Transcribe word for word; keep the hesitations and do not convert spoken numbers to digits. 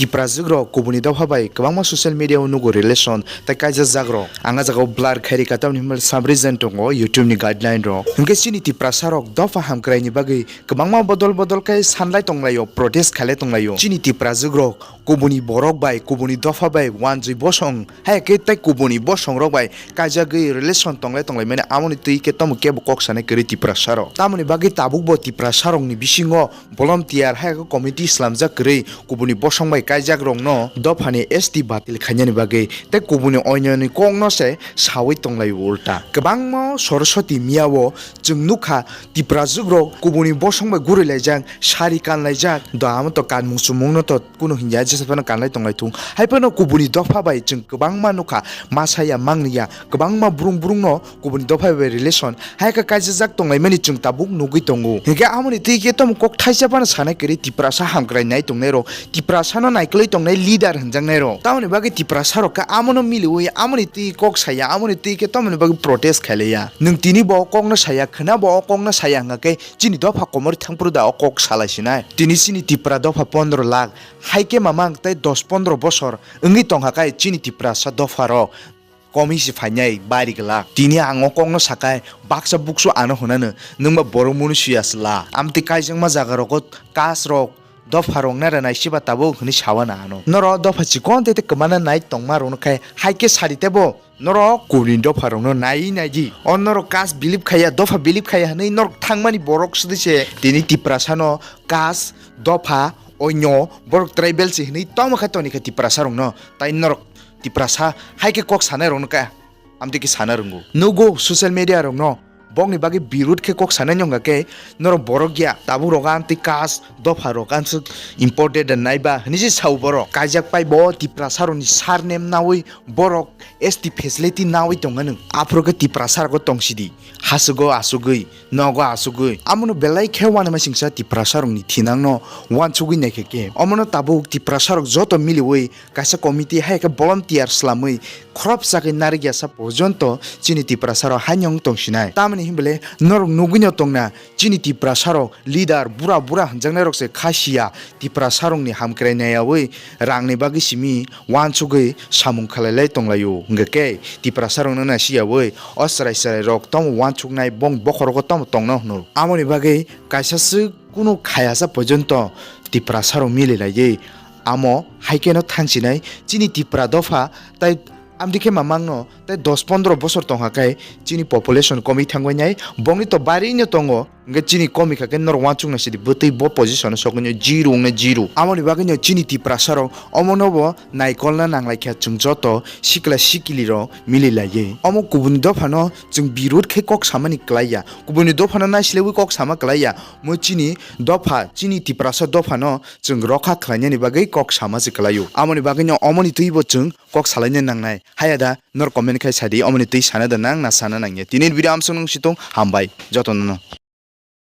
Tiprajwk rok kubuni dopha bai kwbangma social media o nugo relation tei kaijak jak rok. Ang a jaga o blur khairi ka tamni hwnba sub region tongo YouTube ni guideline rok. Hwnkhe chini Tiprasa rok dopha hamkrai ni bagwi kwbangma bodol bodol khe sanlai tonglaio, protest khailai tonglaio. Chini Tiprajwk rok kubuni borok bai, kubuni dopha bai wanjwi bosong, hai khe tei kubuni bosong rok bai kaijagwi relation tonglai tonglaimani, amoni twi khe tamo kebo kok sanai kwrwi Tiprasa rok. Tamoni bagwi tabuk bo Tiprasa rokni bisingo volunteer hai khe committee slamjak kwrwi kubuni bosong bai kaijak rokno dophani S T batil khainani bagwi tei kubuni oinoni kokno se sawi tonglaio ulta. Kwbangma Saraswati miyao chwng nukha Tiprajwk rok kubuni bosong bai gurilaijak, sari kanlaijak, do amo to kanmung chumungno to kunu hinya jesa phano kanlai tonglai thung. Hai phano kubuni dopha bai chwng kwbangma nukha, masaya mangniya, kwbangma brung brungno kubuni dopha bai relation hai khe kaijajak tonglaimani chwng tabuk nugwi tongo. Hinkhe amoni twi khe tamo kok thaisa phano sanai kwrwi Tiprasa hamkrai nai tongnai rok, Tiprasano naikolwi tongnai leader hwnjaknai rok. Tamoni bagwi Tiprasa rok khe amono miliwi amoni twi kok saya, amoni twi khe tamoni bagwi protest khailaiya. Nwng tini bo kokno saya, khwna bo o kokno saya hwnkha khe chini dopha komori thangphuru da o kok salai sinai. Tini chini Tipra dopha pondro lakh, hai khe mamang tei dos pondro bosor wngwi tongkha khe chini Tiprasa dopha rok komi se phainai bari glak. Tini ang o kokno sakai baksa buksu ano hwnano, nwngba borok munu suya sla. Amtwi kaijakma jaga rogo kas rok dopha rok nara nai siba tabuk hwnwi sawana ano. Norok dopha chikon tei tei kwmana nai tongma rokno khe hai khe sari tebo norok kubuni dopha rokno nai nai di. O norok kas bilip khaiya, dopha bilip khaiya hwnwi norok thangmani borok sudi se tini Tiprasano kas, dopha, onyo borok tribal se hwnwi tongma khe toni khe Tiprasa rokno. Tai norok Tiprasa hai khe kok sanai rokno khe amtwi khe sana rwngo. Nugo social media rokno bokni bagwi birud khe kok sanai wngkha khe norok borok ya tabuk rok ang tei kas dopha rok ang swk important nai ba hwnwi se sao borok. Kaijak pai bo Tiprasa rokni surname naui borok S T facility naui tongmano. Aphuru khe Tiprasa rok tong sidi. Haswgo asugwi, nogo asugwi. Amono belai khe uanama singsa Tiprasa rokni thinangno uansugwi naikha khe. Omono tabuk Tiprasa rok joto miliwi kaisa committee hai khe volunteer slamwi khorop chagwi narikya sa porjonto chini Tiprasa rok haino wng tong sinai. Tamoni hinbole norok nugwino tongna chini Tiprasa rok leader bura bura hwnjaknai rok se kha siya Tiprasa rokni hamkrai naiyawi rangni bagwi simi uansugwi samung khalai lai tonglaio hwnkhe khe Tiprasa rokno nasiyawi o chwrai chwrai rok tamo uansuknai bong bokhorogo tamo tongno hwno. Amoni bagwi kaisa swk kunu khayasa porjonto Tiprasa rok mili laiwi amo hai kheno thansinai chini Tipra dopha tai amtwi khe mamangno tei dos pondro bosor tongkha khe chini population komwi thangbainai bongni to barino tongo. Hwnkhe chini komikha khe norok uansukna sidi bwtwi bo position o soknai zero wngnai zero. Amoni bagwino chini Tiprasa rok omono bo naikolna nanglaikha chwng joto sikla sikili rok mili laiwi. Omo kubuni dophano chwng birud khe kok samani kwlaiya, kubuni dophano naislewi kok sama kwlaiya. Mo chini dopha, chini Tiprasa dophano chwng rokha khlainani bagwi kok sama se kwlaio. Amoni bagwino omoni twibo chwng kok salaina nangnai. Haya da nor comment khai sadi, omoni twi sana da nang na sana nangya. Tini video amsong nung situng hambai jotono no.